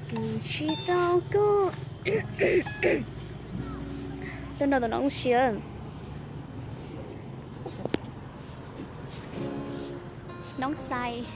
Kws tsis tau koj. Tuaj nrog tus noob siab. Noob xais.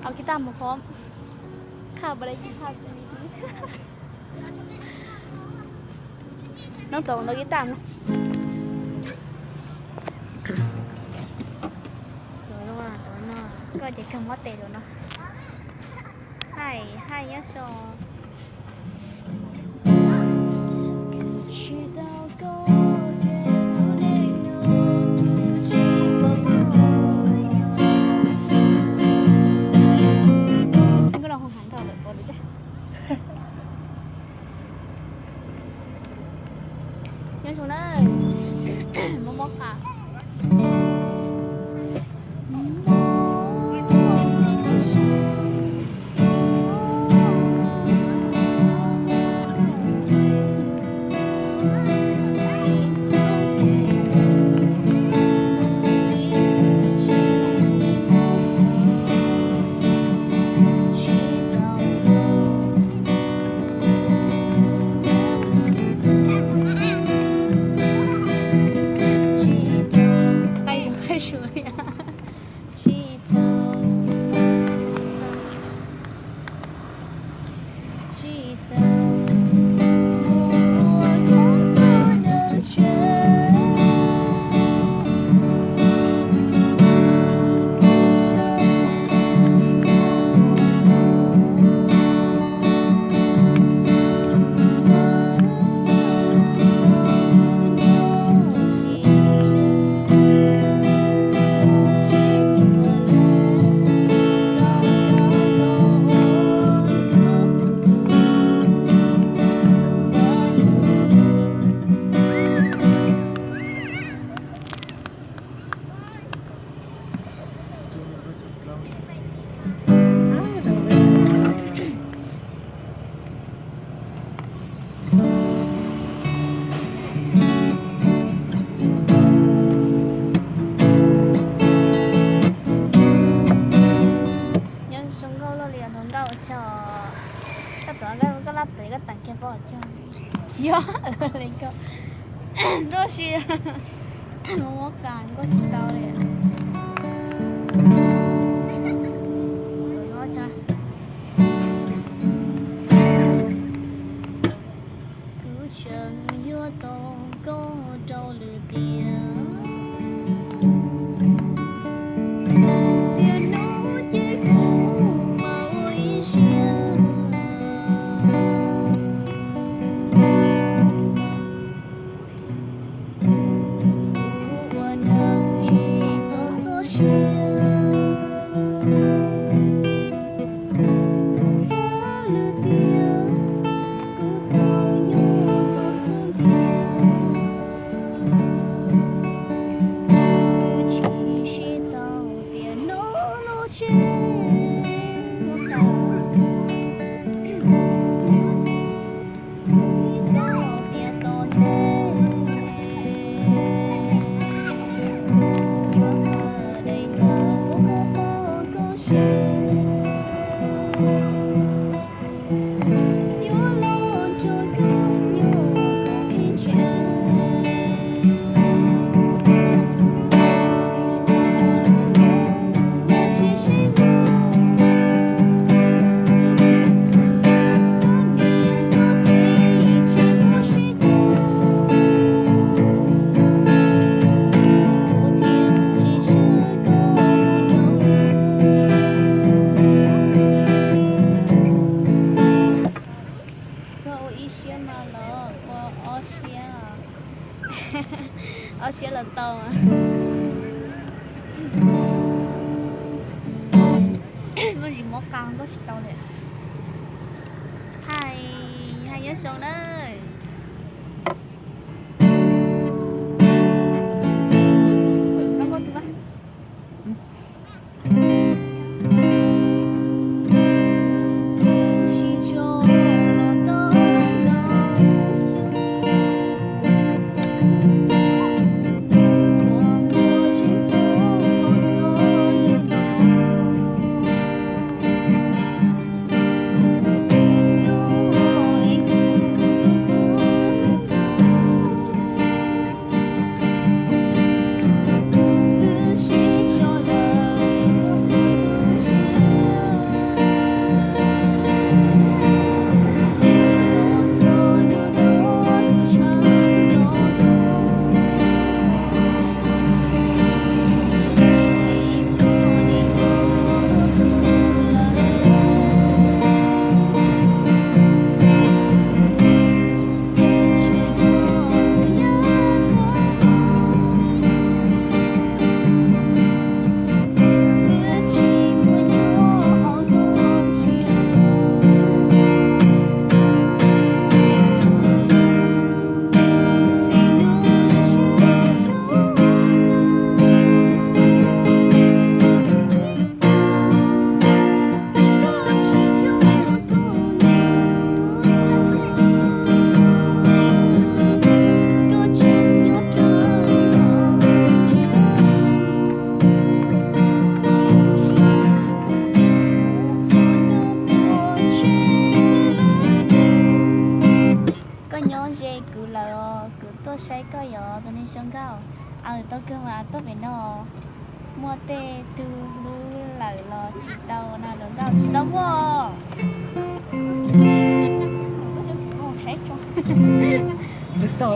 Au kis taj mus qhov. Qha pa le kis taj xwb. Noob tau ntau kis taj no. Koj ces kawg muab tes lawm no. Hais, hais nyob zoo. Koj los hu heev dhau lawm pov lawm thiab. Nyob zoo na, mob mob qab. Qaij zus qaij zus li. Tsis tau, tsis tau, mus ua koob ua dawb tsawv. Nyob zoo nkauj luaj li hluas nkauj ua tsaug. Koj tuav koj lab tawv koj teem kiag pab ua tsaug. Tsis yog li koj. Ntuj si, muab muab kas nkauj tsis tau li. Kuv tseem yuav tau koj rau lwm tiam. Tiam no ces kuv mam ua ib siab. Kuv ua neeg tsis txaus txoj sia. Txhob lwm tiam, kuv tau nyob tau xub ntiag. Kuv tsis sib tau tiam no los tseg. Txhob ua ib siab mas los ua ob siab. Ob siab los tau. Muaj tsis muab qab nkauj tsis tau li. Hais, hais nyob zoo na. Sib tso tuaj saib koj yom tus neeg zoo nkauj. Aw, tau kawg mas tuaj pem no. Muaj tej tug hlub lawm los tsis tau na zoo nkauj, tsis tau muaj. Saib tso.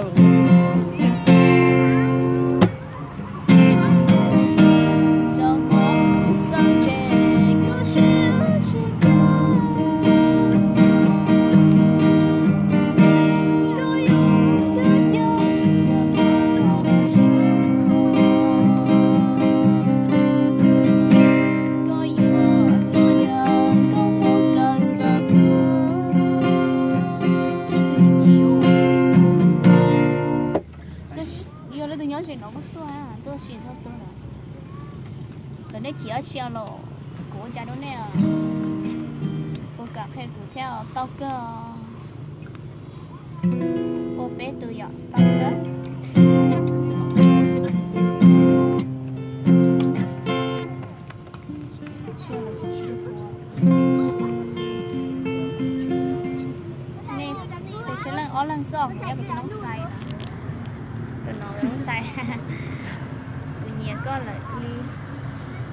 Yog leej twg nyob ze no muab tuaj, tuaj sim txhob tuaj lawm. Lawv nej chim dab tsi los kuv ua cas rau nej os. Kuv kam qhia kuv thiab, tau kawg. Ua peb tus yom, tau kawg. Nej peb tsheb leej ob leeg xwb, kuv nyob kuv tus noob xais na. Tus no noob xais. Kuv nyiam koj lawm li,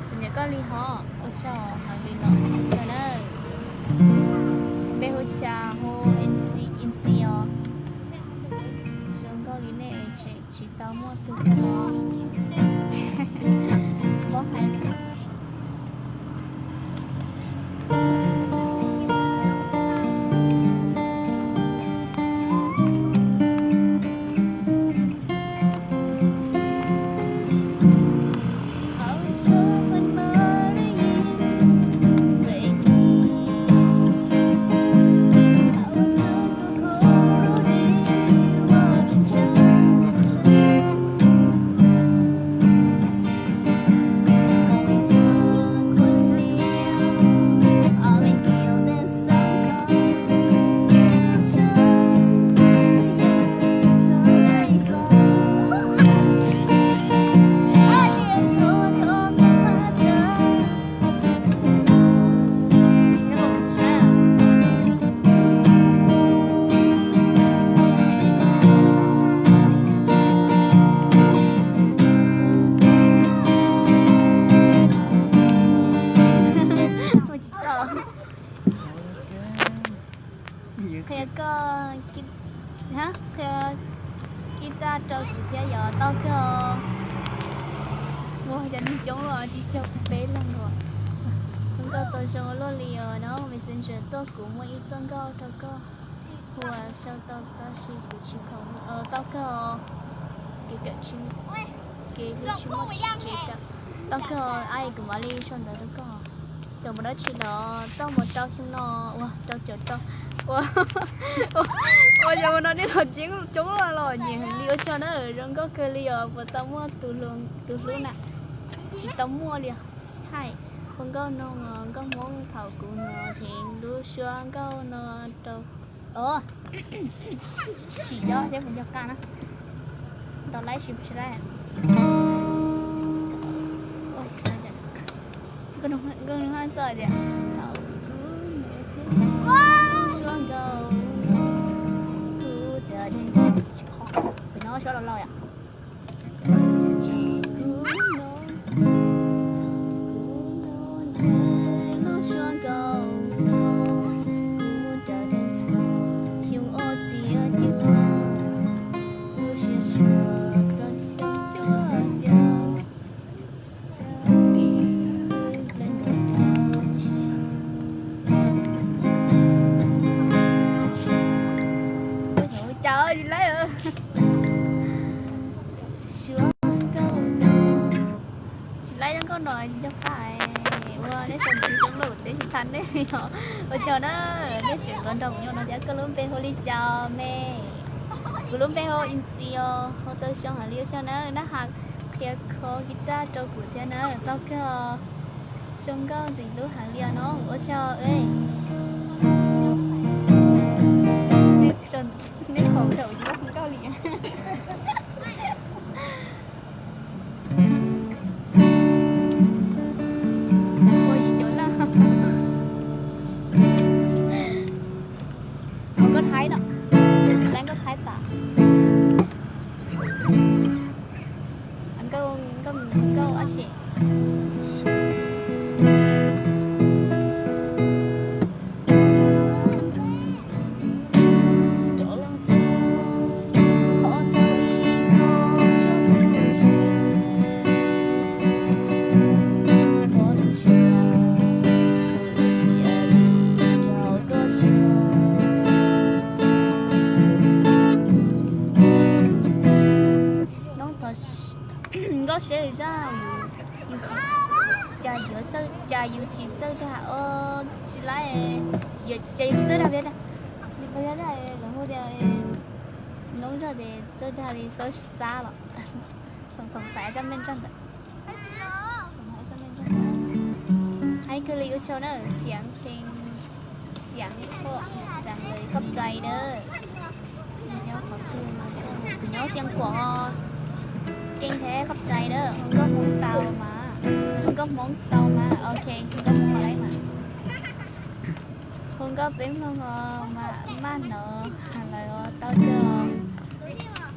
kuv nyiam koj li hov, ua tsaug heev li los ua tsaug na. Npe hu cas? Hu Inci, Inci os. Zoo nkauj li nej tseem tsis tau muaj tus kawg los. Tsis paub hais li. Qhia koj, qhia guitar rau kuv thiab yom, tau kawg. Ua cov neeg coob los tsis caug peb leeg los. Nkauj tau zoo ua luaj li os, no Messenger tuaj kuv muaj ib txoj nkauj rau koj. Ua sau tau tab sis kuv tsis khoom, tau kawg os. Kev kawm tsis, kev hlub tsis muaj tsev kawm. Tau kawg os, kuv mam li sau ntawv rau koj. Cov mus dab tsi los tau mus rau xyoo no, ua rau caum rau. Ua, ua yog ua no nej los ceeb coob los los nyiam heev li, ua tsaug na, zoo nkauj kawg li os, puas tau muaj tus hlub na? Tsis tau muaj li os. Hais, ua nkauj no, nkauj Hmoob thaum kuv no thev lub suab nkauj no rau. Sim zog seb puas nco qab na. Ntaus laib tsis tsis laib. Nkauj no haj txawj tias, thaum kuv no suab nkauj no, kuv da dej tsis qho, kuv no suab laus laus yom. Kuv no, kuv no, lub suab nkauj no, kuv da dej tsis qho, xyoo ob txhiab cuaj, lub sij hawm txog xyoo cuaj caug. Ua cas tsis laib? Suab nkauj no, tsis laib zoo nkauj no tsis nco qab. Ua neb sau ntawv rau lawm teb tsis tau nej li os. Ua tsaug na, nej tseem los nrog kuv nyob no thiab. Koj lub npe hu li cas me? Kuv lub npe hu Inci os, hu tau zoo heev li, ua tsaug na. Nab has qhia kho guitar rau kuv thiab na, tau kawg os. Zoo nkauj ntxim hlub heev li os no, ua tsaug. Nej khoom saum tsis paub hu nkauj li. Ua yim caum leej. Ua nkauj Thaib no, tsis laib nkauj Thaib tas. Nkauj siab zaj, yus, cas yuav txawj, cas yus tsis txawj dag os, tsis laib, cas yus tsis txawj dag peb dag, lawv hu tias noob zaj tias txawj dag li xab xab los, xoom xoom xaiv caj npej nraj ntawd. Hais kawg li ua tsaug na, xiav pheej, xiav pheej, tsaam lawv koj txais dawb. Kuv nyob Xiav Khuam os, keej thiab koj txais dawb, hu nkauj Hmoob tau mas, hu nkauj Hmoob tau mas, ok, hu nkauj Hmoob mas. Hu nkauj peb mloog os mas maj hnov lawv tau coj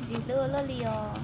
ntxiv hlub ua luaj li os.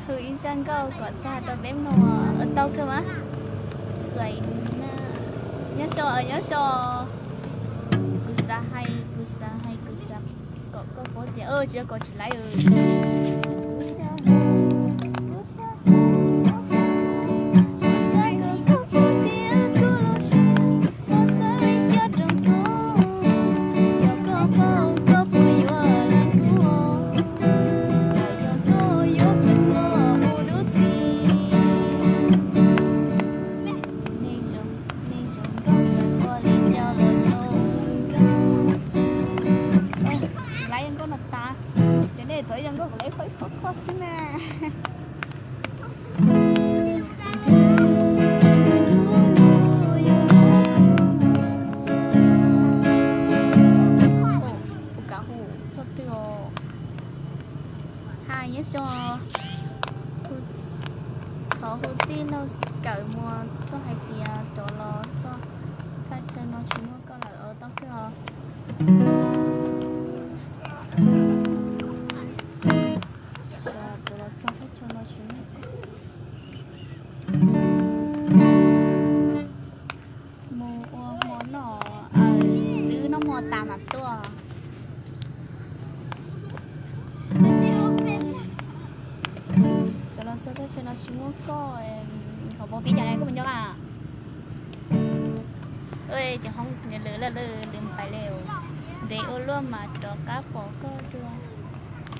Hu ib zaj nkauj kom tag rau peb mloog, tau kawg mas. Xais na, nyob zoo, nyob zoo. Kuv xav hais, kuv xav hais, kuv xav kom koj paub tias, tsis yog kom tsis laib. Laib nkauj no tas, ces nej thov ib zaj nkauj kom laib qhov ib qho koj xwb na. Kuv kav hu txoj twg os? Hais nyob zoo, thov hu tij laug Kawm Muas txoj hais tias rov los txog thaj chaw no tsis muaj koj lawm os, tau kawg os. Rov los txog thaj chaw no tsis muaj koj. Mus ua hmo noj, wb noj hmo tas mam tuaj. Rov los txog thaj chaw no tsis muaj koj, qhov pab pib cas ne, koj mus nyob a? Ces hoob lwm lwm lwm pais li, ntev ua luaj mas rov qab pom koj dua.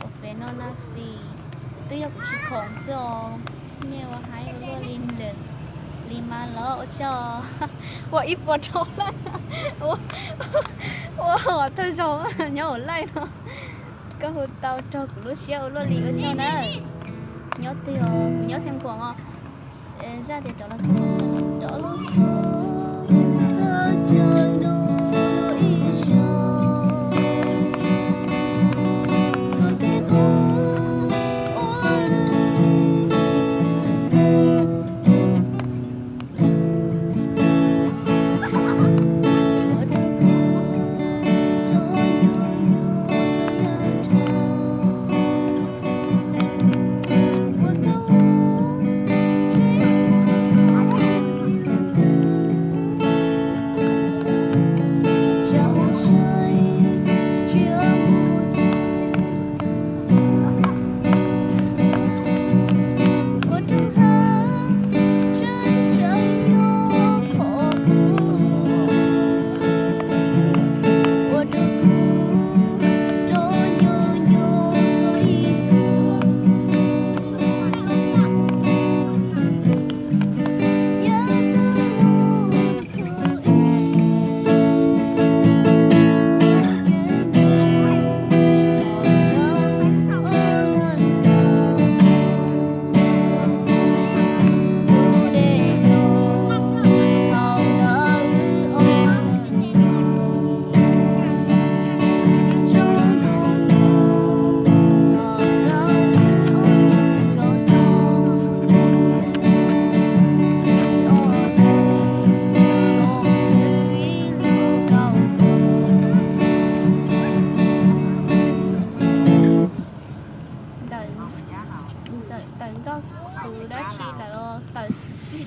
Ua fem no na xis, twb yog kuv tsis khoom xwb os. Nej ua haib ua luaj li lawm li mas los ua tsaug. Ua ib puas rau lawm, ua thawj zaug nyob ua laij no. Koj hu tau raug kuv lub siab ua luaj li, ua tsaug nawb. Nyob twg os? Kuv nyob Xeev Khuam os. Zaj tias rov los txog, rov los txog thaj chaw no ib zaug. Txoj kev qhov uas ib txwm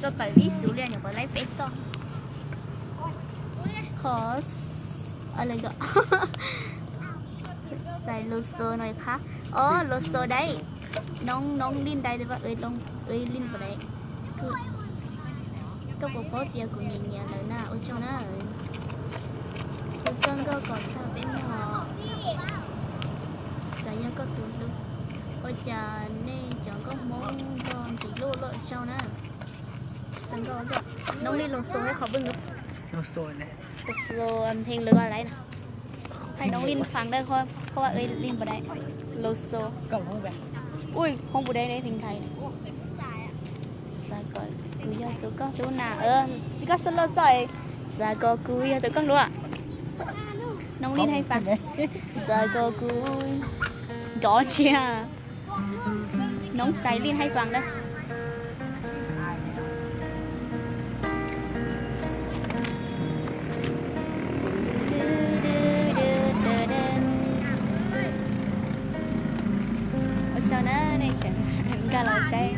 Tawm ib xus li nyuam qhuav laib peb txoj. Qhov, a, lawv xaiv los xos no qhab. Os, los xos dai. Noob, noob lij dai, ua lij pom dai. Koj puas paub tias kuv nyiam nyiam lawv na, ua tsaug na. Tus txawj nkauj kom tag peb muag. Xav yog koj tus hlub. Ua cas nej cov nkauj Hmoob nrog ntxim hlub luaj, tsaug na. Txawj nkauj luaj. Noob lij los xos qhov pw. Los xos, heev lawv laib na. Hais noob lij fang dawb, qhov ua lij npam dai. Los xos. Ui, hoob npam dai ne, heev thaiv. Xav kom kuv yog tus koj hlub na. Xav kom kuv yog tus koj hlub. Noob lij haib fang. Xav kom kuv nrov ntsia. Noob xaiv lij haib fang na. Ua tsaug na, nej tseem nkag los saib.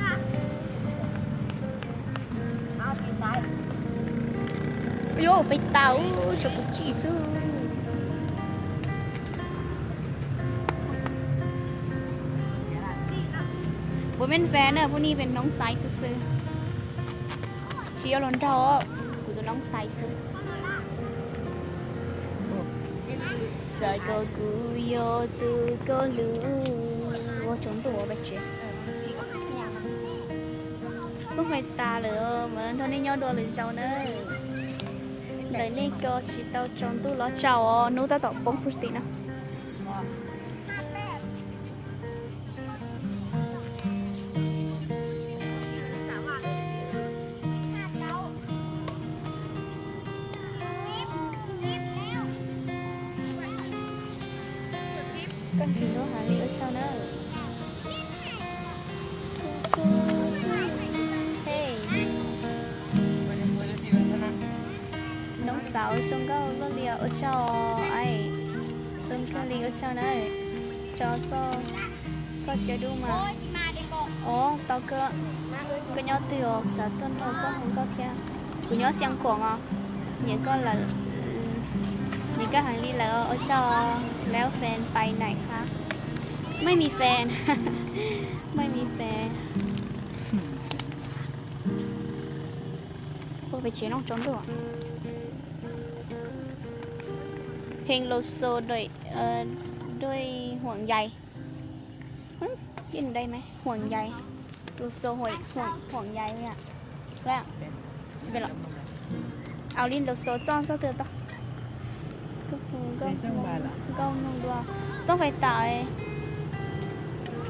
Yuav peb tau, tsuas kuv tsim xwb. Ua men fes na, pub ni fes noob xaiv xwb xwb. Tsis yuav los nrog kuv tus noob xaiv xwb. Xav kom kuv yog tus koj hlub. Ua tsaus ntuj ua peb tsev. Xoob fais tas lawm, mas nrog nej nyob dua lwm zaus na. Ntawm nej ko tsis tau tsaus ntuj los tsaus os, hnub tab tom poob puag tim no. Koj ntxim hlub heev li, ua tsaug na. Noob xauv zoo nkauj luaj li, ua tsaug os. Zoo nkauj li, ua tsaug na. Tso txoj koj siab dub mas. Os, tau koj, koj nyob twg os, xav tuaj nrog koj hu nkauj thiab. Kuv nyob Xeev Khuam os. Nyiam koj lawm, nyiam koj heev li lawm, ua tsaug. Lawv fan pais naim qhab. Maj mi fan, maj mi fan. Ua peb tsev no tsaus ntuj. Phej los xos dai, dai huam yais. Huam yais, los xos huam yais. Au li los xos txoj txoj twg tau. Nkauj mloog dua. Xoob fais tas.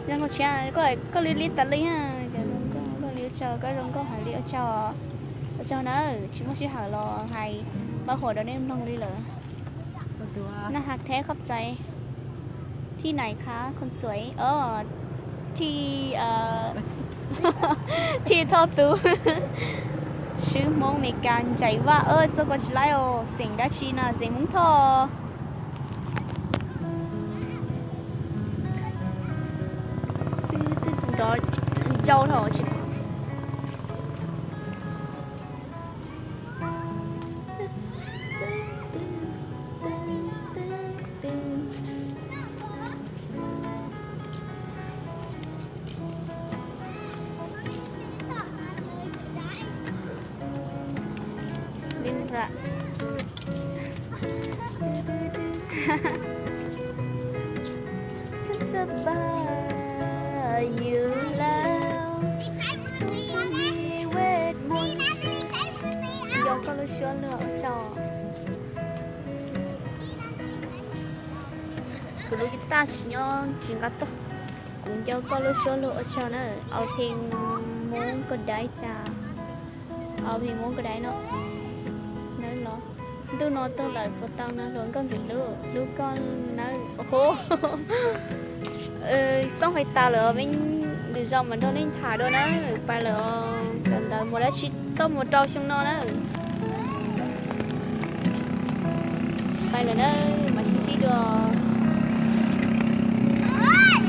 Zoo nkauj tshaj, koj li li tas li. Nkauj li ua tsaug, koj zoo nkauj heev li, ua tsaug. Ua tsaug na, tsis muaj sij hawm los hais pab huam rau nej mloog li lawm. Naj has theb khob txais. Thij naim qhab khon xuaim os. Thij, thij thoj tus. Swb Hmoob Meskas ntsais vaj, txoj ko tsis laib os, xeem dab tsi no, xeem Hmoob Thoj. Nrov ncau dhau tsis. Nco koj lub suab luag ua tsaug. Kuv lub guitar tsis nyob tsis nqa tuaj. Kuv nco koj lub suab luag ua tsaug na. Au pheej Hmoob koj dai cas. Au pheej Hmoob koj dai no. Nawb los. Ntuj no tuag lawm puas tau no, hluas nkauj ntxim hlub, hlub koj nawb. Xoob fais tas lawm, lwm zaus mam nrog nej tham dua na. Pais lawm, kawm ntawv mus dab tsi tuaj mus rau xyoo no na. Pais lawm na, mam sib ntsib dua.